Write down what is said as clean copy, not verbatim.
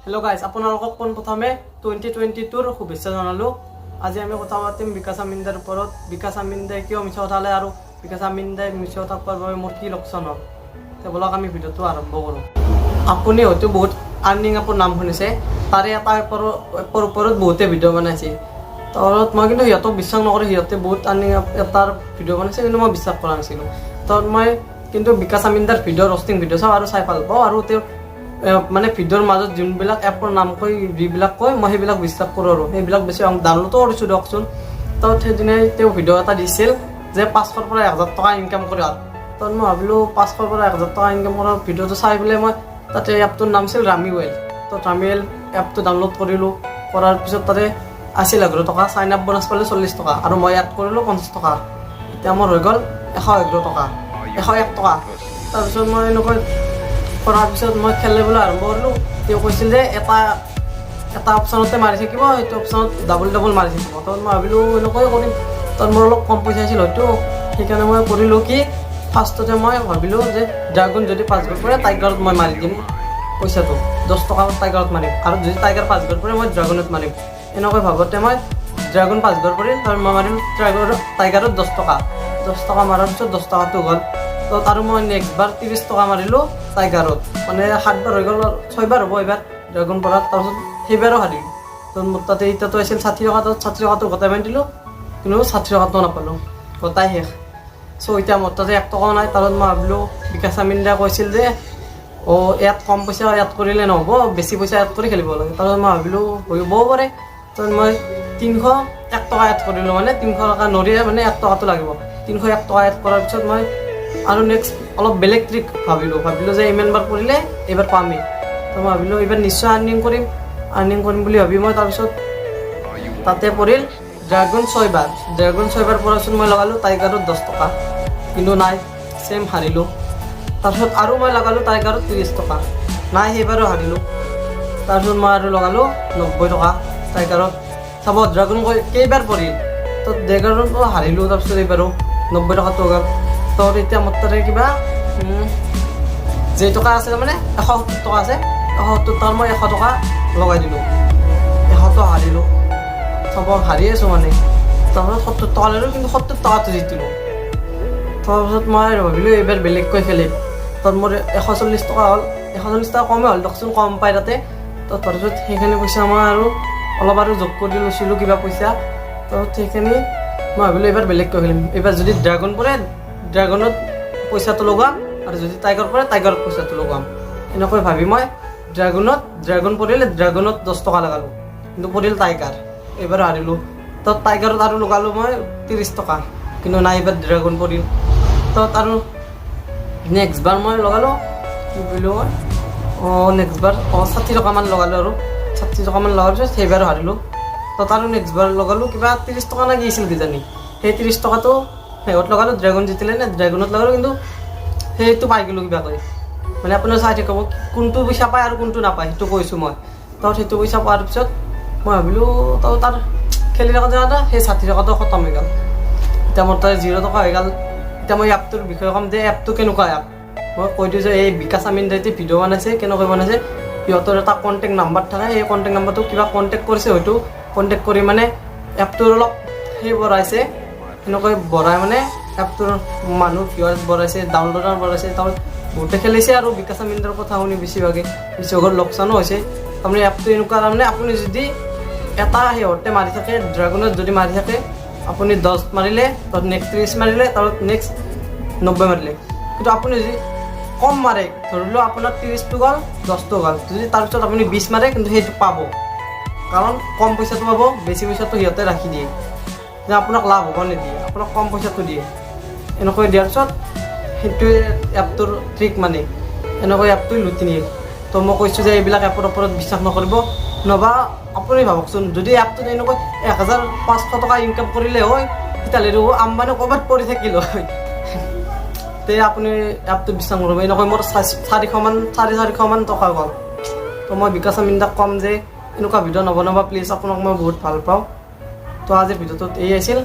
Hello' guys, আপোনালোকক পোনপ্ৰথমে 2022ৰ শুভেচ্ছা জনালোঁ। আজি আমি কথা পাতিম বিকাশ আমিনদাৰ ওপৰত। বিকাশ আমিনদাই কিয় মিছা কথা ক'লে আৰু বিকাশ আমিনদাই মিছা কথা কোৱাৰ বাবে মোৰ কি লোকচান হ'ল? তে ব'লক, আমি ভিডিঅ'টো আৰম্ভ কৰোঁ। আপুনি হয়তো বহুত আৰ্নিং এপৰ নাম শুনিছে। তাৰে এটা এপৰ ওপৰত বহুতে ভিডিঅ' বনাইছে। তলত মই কিন্তু সিহঁতক বিশ্বাস নকৰোঁ। সিহঁতে বহুত আৰ্নিং এপ এটাৰ ভিডিঅ' বনাইছে, কিন্তু মই বিশ্বাস কৰা নাছিলোঁ। তত মই কিন্তু বিকাশ আমিনদাৰ ভিডিঅ', ৰষ্টিং ভিডিঅ' চাওঁ আৰু চাই ভাল পাওঁ। আৰু তেওঁৰ মানে ভিডিঅ'ৰ মাজত যোনবিলাক এপৰ নাম কয়, যিবিলাক কয়, মই সেইবিলাক বিশ্বাস কৰোঁ আৰু সেইবিলাক বেছি ডাউনলোডো কৰিছোঁ দিয়কচোন। তত সেইদিনাই তেওঁ ভিডিঅ' এটা দিছিল যে 500ৰ পৰা 1000 টকা ইনকাম কৰা। তত মই ভাবিলোঁ, 500ৰ পৰা 1000 টকা ইনকাম কৰাৰ ভিডিঅ'টো চাই পেলাই মই তাতে এপটোৰ নাম আছিল ৰামি ৱেল। তত ৰামি ৱেল এপটো ডাউনলোড কৰিলোঁ। কৰাৰ পিছত তাতে আছিল 11 টকা, চাইন আপ বোনাছ পালোঁ 40 টকা আৰু মই এড কৰিলোঁ 50 টকা। এতিয়া মোৰ হৈ গ'ল 111 টকা, 101 টকা। তাৰপিছত মই এনেকৈ কৰাৰ পিছত মই খেলিবলৈ আৰম্ভ কৰিলোঁ। তেওঁ কৈছিল যে এটা এটা অপশ্যনতে মাৰি থাকিব, সেইটো অপশ্যনত ডাবল ডাবল মাৰি থাকিব। তত মই ভাবিলোঁ, এনেকৈ কৰিম। তত মোৰ অলপ কম পইচা আছিল হয়তো, সেইকাৰণে মই কৰিলোঁ কি, ফাৰ্ষ্টতে মই ভাবিলোঁ যে ড্ৰাগন যদি পাঁচবাৰ পৰে, টাইগাৰত মই মাৰি দিম পইচাটো, 10 টকা টাইগাৰত মাৰিম আৰু যদি টাইগাৰ পাঁচবাৰ পৰে, মই ড্ৰাগনত মাৰিম। এনেকৈ ভাবোঁতে মই ড্ৰাগন পাঁচবাৰ পৰিল। তাৰ মই মাৰিম টাইগাৰত 10 টকা। 10 টকা মাৰাৰ পিছত 10 টকাটো গ'ল। তত আৰু মই নেক্সট বাৰ 30 টকা মাৰিলোঁ টাইগাৰত। মানে সাতবাৰ হৈ গ'ল, ছয়বাৰ হ'ব এইবাৰ ড্ৰাগন পৰাত। তাৰপিছত সেইবাৰো হাৰিলোঁ। তত মোৰ তাতে এতিয়াতো আছিল 60 টকা। তাত 60 টকাটো গোটাই মাৰি দিলোঁ, কিন্তু 60 টকাটো নাপালোঁ, গোটাই শেষ। চ' এতিয়া মোৰ তাতে 1 টকাও নাই। তাৰপিছত মই ভাবিলোঁ, বিকাশ আমিনদাই কৈছিল যে ইয়াত কম পইচা এড কৰিলে নহ'ব, বেছি পইচা এড কৰি খেলিব লাগে। তাৰপিছত মই ভাবিলোঁ, হ'বও পাৰে। তাৰপিছত মই 301 টকা এড কৰিলোঁ। মানে 300 টকা নৰিয়ে, মানে 1 টকাটো লাগিব। 301 টকা এড কৰাৰ পিছত মই আৰু নেক্সট অলপ বেলেগ ট্ৰিক ভাবিলোঁ। ভাবিলোঁ যে ইমানবাৰ কৰিলে এইবাৰ পামেই। তো মই ভাবিলোঁ, এইবাৰ নিশ্চয় আৰ্নিং কৰিম। আৰ্নিং কৰিম বুলি ভাবি মই তাৰপিছত তাতে পৰিল ড্ৰাগন ছয়বাৰ। ড্ৰাগন ছয়বাৰ পৰাৰ পিছত মই লগালোঁ টাইগাৰত 10 টকা, কিন্তু নাই, ছেম হাৰিলোঁ। তাৰপিছত আৰু মই লগালোঁ টাইগাৰত 30 টকা, নাই, সেইবাৰো হাৰিলোঁ। তাৰপিছত মই আৰু লগালোঁ 90 টকা টাইগাৰত। চাব, ড্ৰাগন কেইবাৰ পৰিল। তো ড্ৰাগনতো হাৰিলোঁ। তাৰপিছত এইবাৰো 90 টকাটো গ'ল। তো এতিয়া মোৰ তাতে কিবা যেই টকা আছে, মানে 170 টকা আছে। 170 টকাৰ মই 100 টকা লগাই দিলোঁ, 100টো হাৰিলোঁ। চব হাৰি আছোঁ মানে। তাৰপিছত 70 টকা ল'লোঁ, কিন্তু 70 টকাটো জিতিলোঁ। তাৰপিছত মই ভাবিলোঁ, এইবাৰ বেলেগকৈ খেলিম। তাত মোৰ 140 টকা হ'ল। 140 টকা কমেই হ'ল দিয়কচোন, কম পায় তাতে। তো তাৰপিছত সেইখিনি পইচা মই আৰু অলপ আৰু যোগ কৰি লৈছিলোঁ কিবা পইচা। তাৰপিছত সেইখিনি মই ভাবিলোঁ, এইবাৰ বেলেগকৈ খেলিম। এইবাৰ যদি ড্ৰাগন পৰে, ড্ৰাগনত পইচাটো লগাম আৰু যদি টাইগাৰ পৰে, টাইগাৰত পইচাটো লগাম। এনেকৈ ভাবি মই ড্ৰাগনত, ড্ৰাগন পৰিলে ড্ৰাগনত 10 টকা লগালোঁ, কিন্তু পৰিল টাইগাৰ, এইবাৰ হাৰিলোঁ। তো টাইগাৰত আৰু লগালোঁ মই 30 টকা, কিন্তু নাই, এইবাৰ ড্ৰাগন পৰিল। তাত আৰু নেক্সট বাৰ মই লগালোঁ, কি কৰিলোঁ মই, নেক্সট বাৰ 60 টকামান লগালোঁ। আৰু 60 টকামান লগাৰ পিছত সেইবাৰো হাৰিলোঁ। তাত আৰু নেক্সট বাৰ লগালোঁ কিবা 30 টকা না কি আছিল কিজানি। সেই 30 টকাটো শেহত লগালোঁ, ড্ৰেগন জিতিলে নে ড্ৰেগনত লগালোঁ, কিন্তু সেইটো পাই গ'লোঁ কিবা কৰি। মানে আপোনাৰ চাই থাকিব কোনটো পইচা পায় আৰু কোনটো নাপায়, সেইটো কৈছোঁ মই। তাত সেইটো পইচা পোৱাৰ পিছত মই ভাবিলোঁ, তো তাৰ খেলি থাকোঁতে থাকোঁতে সেই 60 টকাটো খতম হৈ গ'ল। এতিয়া মোৰ তাত 0 টকা হৈ গ'ল। এতিয়া মই এপটোৰ বিষয়ে ক'ম যে এপটো কেনেকুৱা এপ। মই কৈ দিওঁ যে এই বিকাশ আমিন দাইতে ভিডিঅ' বনাইছে, কেনেকৈ বনাইছে। সিহঁতৰ এটা কণ্টেক্ট নাম্বাৰ থাকে। সেই কণ্টেক্ট নাম্বাৰটো কিবা কণ্টেক্ট কৰিছে হয়তো। কণ্টেক্ট কৰি মানে এপটোৰ অলপ সেই বঢ়াইছে। সেনেকৈ বঢ়াই মানে এপটোৰ মানুহ ভিউৱাৰ্ছ বঢ়াইছে, ডাউনলোডাৰ বঢ়াইছে। তাৰপিছত বহুতে খেলিছে আৰু বিকাশ আমিনদাৰ কথা শুনি বেছিভাগে বেছিভাগৰ লোকচানো হৈছে। তাৰমানে এপটো এনেকুৱা, তাৰমানে আপুনি যদি এটা সিহঁতে মাৰি থাকে, ড্ৰাগনত যদি মাৰি থাকে, আপুনি 10 মাৰিলে, তাত নেক্সট 30 মাৰিলে, তাৰপিছত নেক্সট 90 মাৰিলে, কিন্তু আপুনি যদি কম মাৰে, ধৰি লওক আপোনাৰ 30টো গ'ল, 10টো গ'ল, যদি তাৰপিছত আপুনি 20 মাৰে, কিন্তু সেইটো পাব। কাৰণ কম পইচাটো পাব, বেছি পইচাটো সিহঁতে ৰাখি দিয়ে যে আপোনাক লাভ হ'ব নিদিয়ে, আপোনাক কম পইচাটো দিয়ে। এনেকৈ দিয়াৰ পিছত সেইটোৱে এপটোৰ ট্ৰিক। মানে এনেকৈ এপটোৱে লুটি নিয়ে। তো মই কৈছোঁ যে এইবিলাক এপৰ ওপৰত বিশ্বাস নকৰিব। নহবা আপুনি ভাবকচোন, যদি এপটোত এনেকৈ 1500 টকা ইনকাম কৰিলে হয়, তেতিয়াহ'লে দেখোন আম্বানী ক'ৰবাত পৰি থাকিল হয়। তে আপুনি এপটোত বিশ্বাস নকৰিব। এনেকৈ মোৰ 400মান, 450মান টকা গ'ল। তো মই বিকাশ আমিনদাক ক'ম যে এনেকুৱা ভিডিঅ' নবনাবা প্লিজ, আপোনাক মই বহুত ভাল পাওঁ। তো আজিৰ ভিডিঅ'টোত এই আছিল।